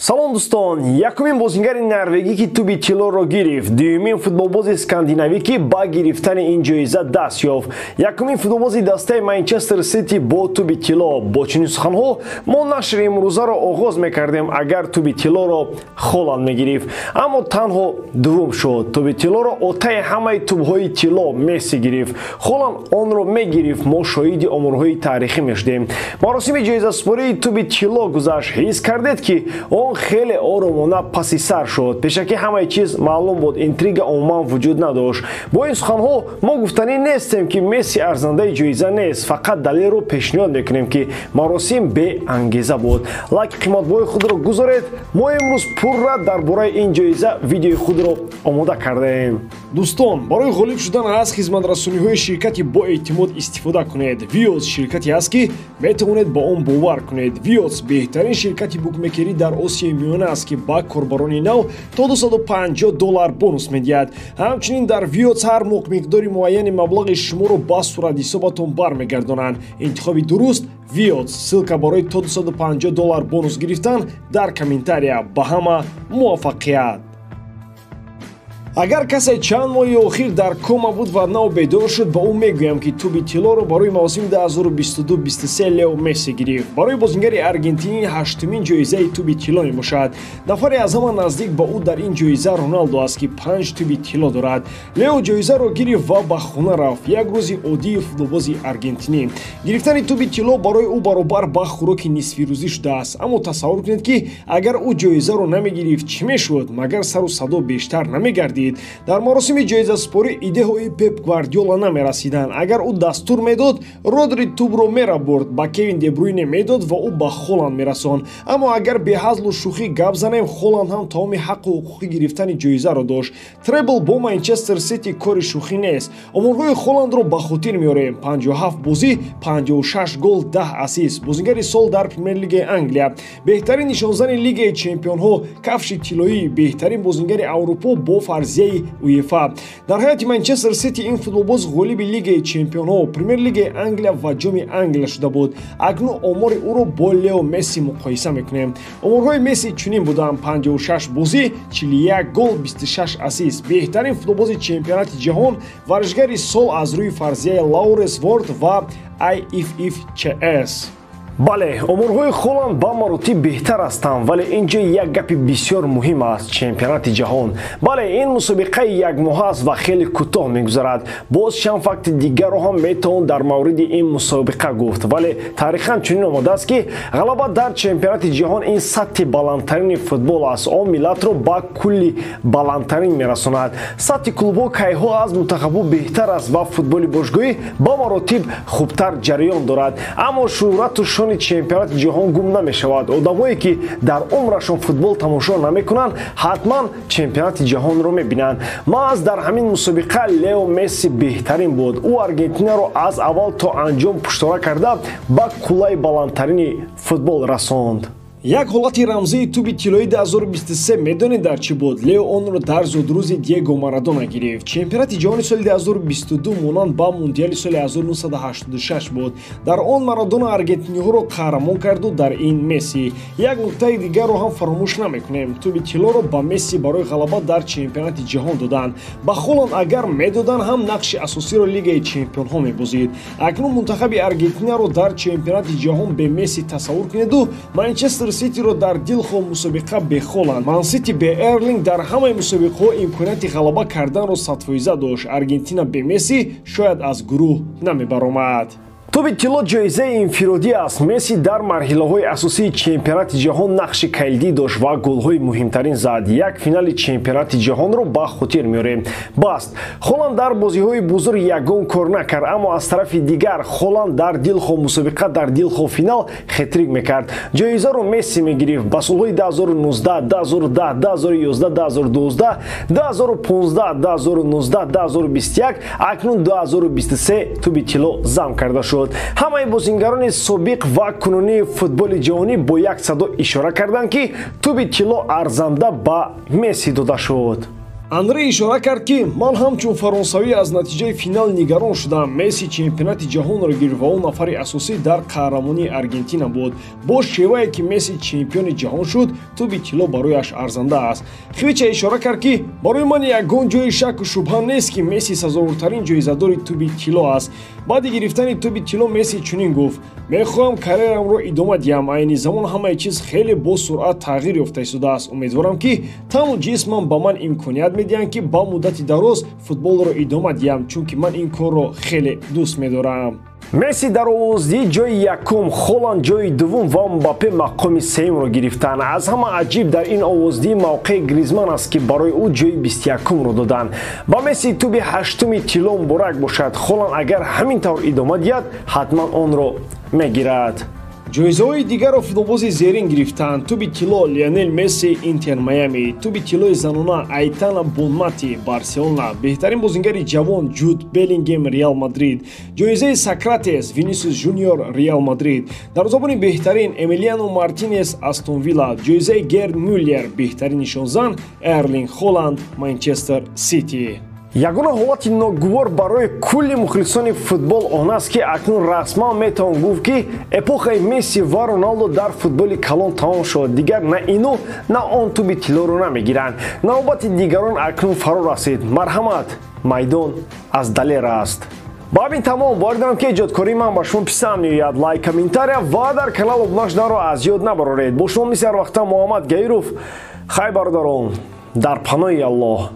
Салом дӯстон, якумин бозингари норвегӣ, ки тӯби тиллоро гирифт, дуюмин футболбози скандинавӣ, ки ба гирифтани ин ҷоиза даст ёфт, якумин футболбози дастаи Манчестер Сити бо тӯби тилло. Бо чунин суханҳо мо нашри имрӯзаро оғоз мекардем, агар тӯби тиллоро Холанд мегирифт, аммо танҳо дуввум шуд. Тӯби тиллоро отаи ҳамаи тӯбҳои тилло Месси гирифт. Холанд онро мегирифт, мо шоҳиди оморҳои таърихӣ мешудем. Маросими ҷоизасупории тӯби тилло гузашт. Ҳис кардед, ки он хеле оромона паси сар шуд. Пешакӣ ҳамаи чиз маълум буд, интрига умуман вуҷуд надошт. Бо ин суханҳо мо гуфтанӣ нестем, ки Месси арзандаи ҷоиза нест, фақат далелро пешниҳод мекунем, ки маросим беангеза буд. Лайки қиматбоҳои худро гузоред. Мо имрӯз пурра дар бораи ин ҷоиза видеои худро омода кардаем. Дӯстон, барои ғолиб шудан аз хизматрасониҳои ширкати боэътимод истифода кунед. Виоц ширкате аст, ки метавонед ба он бовар кунед. Виоц беҳтарин ширкати букмекерӣ дар Осиёи Миёна аст, ки ба корбарони нав то 250 доллар бонус медиҳад. Ҳамчунин дар Виоц ҳар моҳ миқдори муайяни маблағи шуморо ба суратҳисобатон бармегардонанд. Интихоби дуруст — Виоц. Ссылка барои то 250 доллар бонус гирифтан дар комментария. Ба ҳама муваффақият! Агар касе чанд моҳи охир дар кома буд ва нав бедор шуд, ба ӯ мегӯям, ки тӯби тиллоро барои мавсими 2022-23 Лео Месси гирифт. Барои бозингари аргентинӣ ҳаштумин ҷоизаи тӯби тилло мебошад. Нафаре аз ҳама наздик ба ӯ дар ин ҷоиза Роналдо аст, ки панҷ тӯби тилло дорад. Лео ҷоизаро гирифт ва ба хона рафт. Як рӯзи оддии футболбози аргентинӣ. Гирифтани тӯби тилло барои ӯ баробар ба хӯроки нисфирӯзӣ шудааст. Аммо тасаввур кунед, ки агар ӯ ҷоизаро намегирифт, чӣ мешуд? Магар сару садо бештар намегардид? Дар маросими ҷоизасупорӣ идеҳои Пеп Гвардиола намерасиданд. Агар ӯ дастур медод, Родри тӯбро мерабурд, ба Кевин Дебруйне медод ва ӯ ба Холанд мерасонд. Аммо агар беҳазлу шӯхӣ гап занем, Холанд ҳам тамоми ҳаққу ҳуқуқи гирифтани ҷоизаро дошт. Требл бо Манчестер Сити кори шӯхӣ нест. Оморҳои Холандро ба хотир меорем: 57 бозӣ, 56 гол, 10 ассист, бозингари сол дар Премер-лигаи Англия, беҳтарин нишонзани Лигаи чемпионҳо, кафши тиллоӣ, беҳтарин бозингари Аврупо бо фарзияи УЕФА. Дар ҳайати Манчестер Сити ин футболбоз ғолиби Лигаи чемпионҳо, Премер-лигаи Англия ва Ҷоми Англия шуда буд. Акнун омори ӯро бо Лео Месси муқоиса мекунем. Оморҳои Месси чунин буданд: 56 бозӣ, 41 гол, 26 ассист, беҳтарин футболбози чемпионати ҷаҳон, варзишгари сол аз рӯи фарзияи Лаурес Ворд ва IFFHS. Бале, оморҳои Холанд ба маротиб беҳтар ҳастанд, вале ин ҷо як гапи бисёр муҳим аст: чемпионати ҷаҳон. Бале, ин мусобиқаи якмоҳа аст ва хеле кӯтоҳ мегузарад. Боз чанд факти дигарро ҳам метавон дар мавриди ин мусобиқа гуфт, вале таърихан чунин омадааст, ки ғалаба дар чемпионати ҷаҳон ин сатҳи баландтарини футбол аст. Он миллатро ба кулли баландтарин мерасонад. Сатҳи клубҳо кайҳо аз мунтахабҳо беҳтар аст ва футболи бошгоҳӣ ба маротиб хубтар ҷараён дорад, аммо шӯҳрату шони чемпионати ҷаҳон гум намешавад. Одамое, ки дар умрашон футбол тамошо намекунанд, ҳатман чемпионати ҷаҳонро мебинанд. Маҳз дар ҳамин мусобиқа Лео Месси беҳтарин буд. Ӯ Аргентинаро аз аввал то анҷом пуштора карда, ба куллаи баландтарини футбол расонд. Як ҳолати рамзии тӯби тиллои 2023 медонед дар чӣ буд? Лео онро дар зодрӯзи Диего Марадона гирифт. Чемпионати ҷаҳони соли 2022 монанд ба мундиали соли 1986 буд. Дар он Марадона аргентиниҳоро қаҳрамон карду дар ин Месси. Як нуктаи дигарро ҳам фаромӯш намекунем: тӯби тиллоро ба Месси барои ғалаба дар чемпионати ҷаҳон доданд. Ба Холанд агар медоданд ҳам, нақши асосиро Лигаи чемпионҳо мебозид. Акнун мунтахаби Аргентинаро дар чемпионати ҷаҳон бе Месси тасаввур кунеду Манчестер Ситиро дар дилхоҳ мусобиқа бе Холанд. Мансити бе Эрлинг дар ҳамаи мусобиқаҳо имконияти ғалаба карданро садфоиза дошт. Аргентина бе Месси шояд аз гурӯҳ намебаромад. Тӯби тилло ҷоизаи инфиродӣ аст. Месси дар марҳилаҳои асосии чемпионати ҷаҳон нақши калидӣ дошт ва голҳои муҳимтарин зад. Як финали чемпионати ҷаҳонро ба хотир меорем. Баст, Холанд дар бозиҳои бузург ягон кор накард, аммо аз тарафи дигар Холанд дар дилхоҳ мусобиқа, дар дилхоҳ финал хетрик мекард. Ҷоизаро Месси мегирифт. Ба солҳои 2019, 2010, 2011, 2012, 2015, 2019, 2021, акнун 2023 тӯби тилло зам карда шуд. Ҳамаи бозингарони собиқ ва кунунии футболи ҷаҳонӣ бо як садо ишора карданд, ки тӯби тилло арзанда ба Месси дода шуд. Анри ишора кард, ки ман ҳамчун фаронсавӣ аз натиҷаи финал нигарон шудам. Месси чемпионати ҷаҳонро гирифт ва ӯ нафари асосӣ дар қаҳрамонии Аргентина буд. Бо шевае ки Месси чемпиони ҷаҳон шуд, тӯби тилло барояш арзанда аст. Хвича ишора кард, ки барои ман ягон ҷои шаку шубҳа нест, ки Месси сазовортарин ҷоизадори тӯби тилло аст. Баъди гирифтани тӯби тилло Месси чунин гуфт: «Мехоҳам карьерамро идома диҳам. Айни замон ҳамаи чиз хеле бо суръат тағйир ёфта истодааст. Умедворам, ки тану ҷисмам ба ман имконият медиҳанд, ки ба муддати дароз футболро идома диҳам, чунки ман ин корро хеле дӯст медорам». Месси дар овоздиҳӣ ҷои якум, Холанд ҷои дуввум ва Мбаппе мақоми сеюмро гирифтанд. Аз ҳама аҷиб дар ин овоздиҳӣ мавқеи Гризман аст, ки барои ӯ ҷои 21-умро доданд. Ба Месси тӯби ҳаштуми тилло муборак бошад. Холанд агар ҳамин тавр идома диҳад, ҳатман онро мегирад. Ҷоизаҳои дигарро футболбози зерин гирифтанд: тӯби тилло Лионел Месси, Интер Майами, тӯби тиллои занона Айтана Бонмати, Барселона, беҳтарин бозингари ҷавон Ҷуд Беллингем, Реал Мадрид, ҷоизаи Сократес Винисиус Жуниор, Реал Мадрид, дарвозабони беҳтарин Эмилиано Мартинес, Астон Вилла, ҷоизаи Герд Мюллер, беҳтарин нишонзан Эрлинг Холанд, Манчестер Сити. Ягона ҳолати ногувор барои кулли мухлисони футбол он аст, ки акнун расман метавон гуфт, ки эпохаи Месси ва Роналдо дар футболи калон тамом шуд. Дигар на ину, на он тӯби тиллоро намегиранд. Навбати дигарон акнун фаро расид. Марҳамат, майдон аз Далер аст. Ба ҳамин тамом. Бовар дорам, ки эҷодкории ман ба шумо писанд меояд. Лайк, комментария ва дар канал обуна шуданро аз ёд набароред. Бо шумо мисли ҳар вақта Муҳаммад Гаиров. Хай, бародарон, дар паноҳи Аллоҳ.